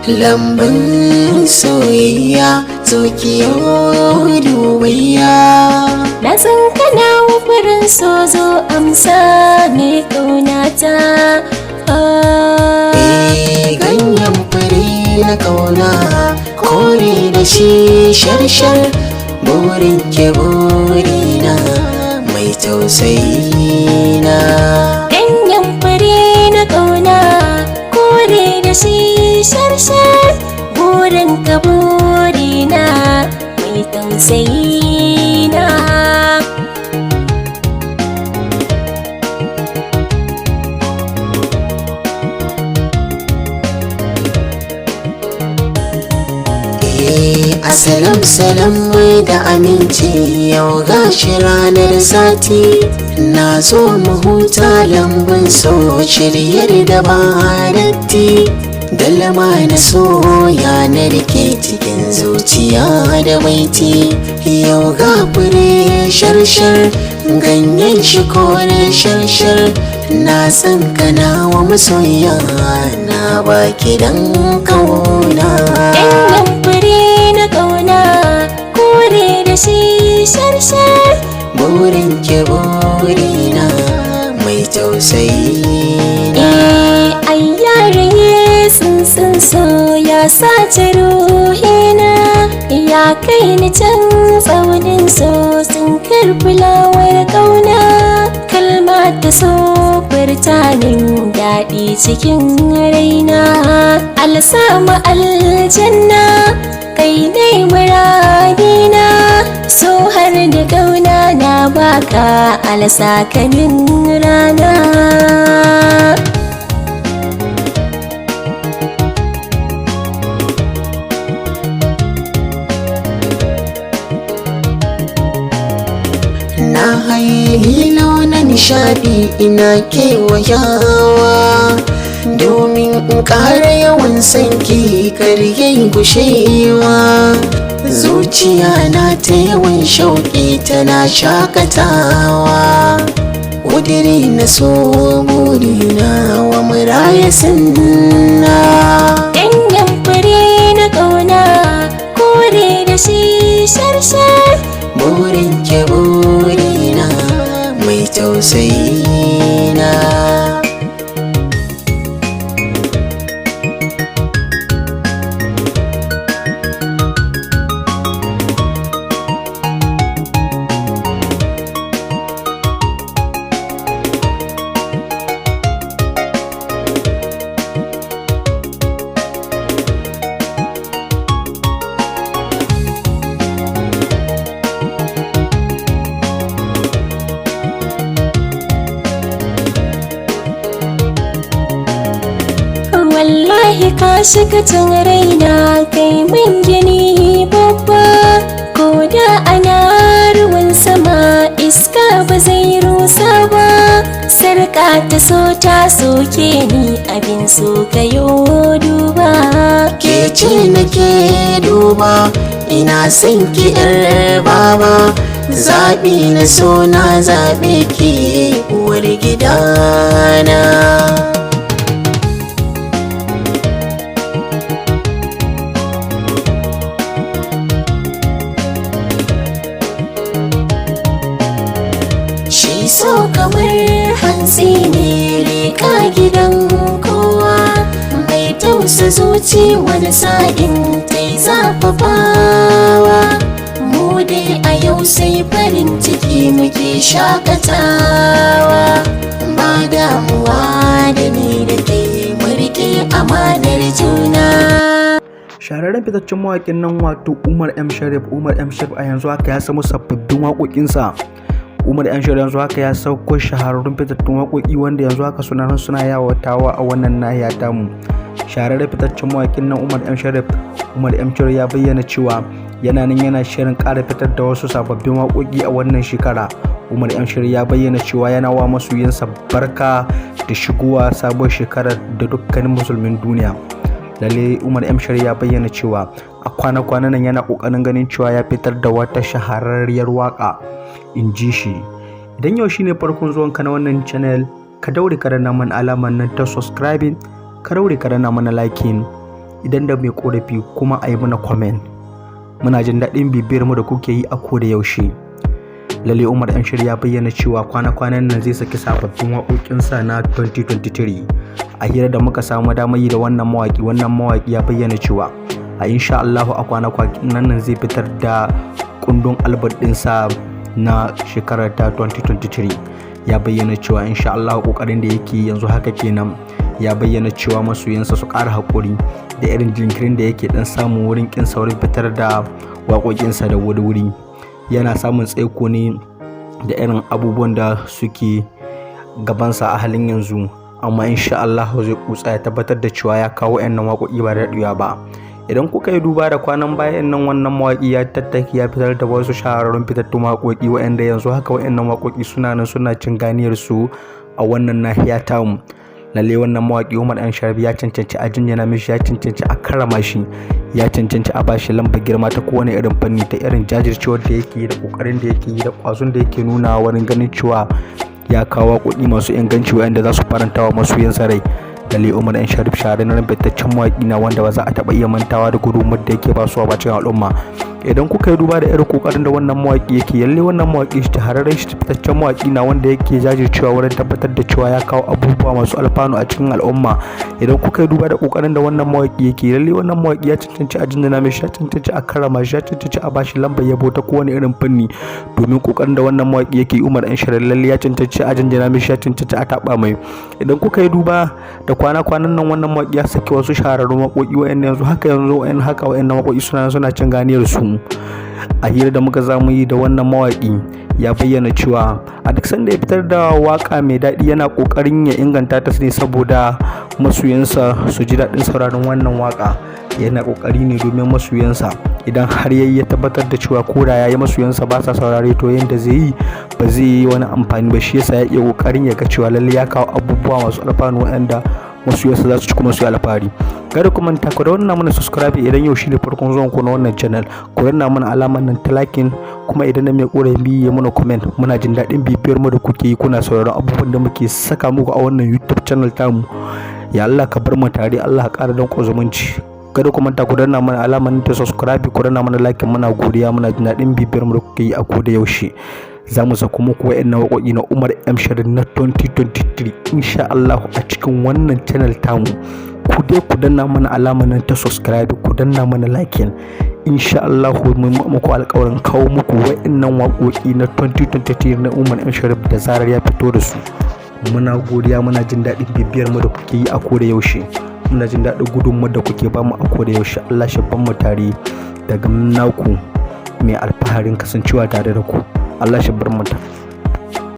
Lambun soyayya, zo ki dubayya. Na san kana wufurin so, zo amsa mai ƙaunata. Eh, ganyen fure na kauna, kore da shi sharshar. Burin ke burina, mai tausayi na. Ganyen fure na ƙauna, kore da shi sharshar. Burin ka burina, mai tausayi na. Eh, asalam salam mai da aminci, yau gashi ranar sati. Na zo mu huta lambun so, shiryar da ba datti. Dalma na so ya narke cikin zuciya da baiti. Yau ga fure sharshar, ganyen shi kore sharshar. Na san kana wa masoya, na baki dan kauna. Ganyen fure na ƙauna, kore da shi sharshar. Burin ke burina, mai tausayi na. Eh, ai yaraye tsuntsun so ya sace ruhina, ya kai ni can tsaunin so, sun fulawar ƙauna. Kalma ta so furta min daɗi cikin raina. Alsama aljanna, kai ne muradina. So har da ƙauna na baka, alsa kamin rana. Na haye lilo na nishaɗi, ina kewayawa domin in ƙara yawan sanki, kar yayi gushewa. Zuciya na ta yawan shauƙi, tana shakatawa. Ƙudiri na so burina wa muraya sinna. Ganyen fure na ƙauna, kore da shi sharshar. Burin ke burina, mai tausayi na. Wallahi ka shiga can raina, kai min gini babba. Ko da ana ruwan sama, iska ba zai rusa ba. Sarka ta so ta soke ni, abin so kayo duba. Ke ce nake duba, ina son ki yar baba. Zaɓi na so, na zaɓe ki uwar gidana. Shi so kamar hantsi ne, leƙa gidan kowa. Mai tausa zuci, wani sa'in ta yi zafafawa. Mu dai a yau sai farin ciki muke shakatawa. Ba damuwa da ni da ke, murke amanar juna. Shahararren fitaccen mawaƙin nan, wato Umar M Sharif. Umar M Sharif a yanzu haka ya samu sababbin waƙoƙinsa. Umar M Sharif yanzu haka ya sauko shahararrun fitattun waƙoƙi, wanda yanzu haka suna nan suna yawatawa a wannan nahiya tamu. Shahararren fitaccen mawaƙin nan Umar M Sharif, Umar M Sharif ya bayyana cewa yana nan yana shirin ƙara fitar da wasu sababbin waƙoƙi a wannan shekara. Umar M Sharif ya bayyana cewa yana wa masoyansa barka da shigowa sabuwar shekarar da dukkanin musulmin duniya. Lalle Umar M Sharif ya bayyana cewa a kwana-kwanan nan yana kokarin ganin cewa ya fitar da wata shahararriyar waka, in ji shi. Idan yau shine farkon zuwanka na wannan channel, ka daure ka danna mana alamar nan ta subscribing, ka daure ka danna mana liking. Idan da mai korafi kuma, a yi mana comment. Muna jin daɗin bibiyar mu da kuke yi a koda yaushe. Lalle Umar M Sharif ya bayyana cewa kwana-kwanan nan zai saki sababbin waƙoƙinsa na 2023. A hira da muka samu damar yi da wannan mawaƙi, wannan mawaƙi ya bayyana cewa a insha Allahu a kwana-kwanan nan zai fitar da kundin album ɗinsa na shekarar ta 2023. Ya bayyana cewa insha Allahu ƙoƙarin da yake yanzu haka kenan. Ya bayyana cewa masoyansa su ƙara haƙuri da irin jinkirin da yake ɗan samu wurin ƙin saurin fitar da waƙoƙinsa da wuri-wuri. Yana samun tsaiko ne da irin abubuwan da suke gabansa a halin yanzu, amma insha Allah zai kutsa ya tabbatar da cewa ya kawo 'yan nan waƙoƙi ba da daɗewa ba. Idan kuka yi duba da kwanan bayan nan, wannan mawaƙi ya tattaki ya fitar da wasu shahararrun fitattun waƙoƙi, waɗanda yanzu haka waɗannan waƙoƙi suna nan suna cin ganiyar su a wannan nahiya tamu. Lalle wannan mawaƙi Umar M Sharif ya cancanci a jinjina mishi, ya cancanci a karrama shi, ya cancanci a bashi lambar girma ta kowane irin fanni, ta irin jajircewar da yake yi, da ƙoƙarin da yake yi, da ƙwazon da yake nuna wurin ganin cewa ya kawo waƙoƙi masu inganci waɗanda za su faranta wa masoyansa rai. Lalle Umar M Sharif shahararren fitaccen mawaƙi na wanda ba za a taɓa iya mantawa da gudunmuwar da yake basuwa ba cikin al'umma. Idan kuka yi duba da irin kokarin da wannan mawaƙi yake, lalle wannan mawaƙi shahararren fitaccen mawaƙi na wanda yake jajircewa wurin tabbatar da cewa ya kawo abubuwa masu alfanu a cikin al'umma. Idan kuka yi duba da kokarin da wannan mawaƙi yake, lalle wannan mawaƙi ya cancanci a jinjina mishi, ya cancanci a karrama shi, ya cancanci a bashi lambar yabo ta kowane irin fanni, domin kokarin da wannan mawaƙi yake, Umar M Sharif, lalle ya cancanci a jinjina mishi, ya cancanci a taɓa mai. Idan kuka yi duba da kwana-kwanan nan, wannan mawaƙi ya saki wasu shahararrun waƙoƙi waɗanda yanzu haka yanzu waɗanda haka waɗannan waƙoƙi suna cin ganiyar su. A hira da muka zamu yi da wannan mawaƙi, ya bayyana cewa a duk sanda ya fitar da waƙa mai daɗi, yana ƙoƙarin ya inganta ta ne saboda masoyansa su ji daɗin sauraron wannan waƙa. Yana ƙoƙari ne domin masoyansa. Idan har yayi ya tabbatar da cewa ko da yayi masoyansa ba sa saurare, to yanda zai yi ba zai yi wani amfani ba. Shi yasa ya iya ƙoƙarin ya ga cewa lalle ya kawo abubuwa masu alfanu waɗanda masoyansa za su ci kuma su yi alfahari. Kada ku manta ku danna mana subscribe idan yau shine farkon zuwan ku na wannan channel. Ku danna mana alamar nan ta liking, kuma idan na mai korafi ya mana comment. Muna jin daɗin bibiyar mu da kuke yi, kuna sauraron abubuwan da muke saka muku a wannan YouTube channel tamu. Ya Allah ka bar mu tare, Allah ka ƙara danƙon zumunci. Kada ku manta ku danna mana alamar ta subscribe, ku danna mana like. Muna godiya, muna jin daɗin bibiyar mu da kuke yi a koda yaushe. Za mu sako muku wa'annan waƙoƙi na Umar M Sharif na 2023 insha Allah a cikin wannan channel tamu. Ku dai ku danna mana alamar nan ta subscribe, ku danna mana like. Insha Allah mun muku alƙawarin kawo muku wa'annan waƙoƙi na 2023 na Umar M Sharif da zarar ya fito da su. Muna godiya, muna jin daɗin bibiyar mu da kuke yi a koda yaushe. Muna jin daɗin gudunmuwar da kuke bamu a koda yaushe. Allah shi ban mu tare. Daga naku mai alfaharin kasancewa tare da ku. Allah shi bar mu tare.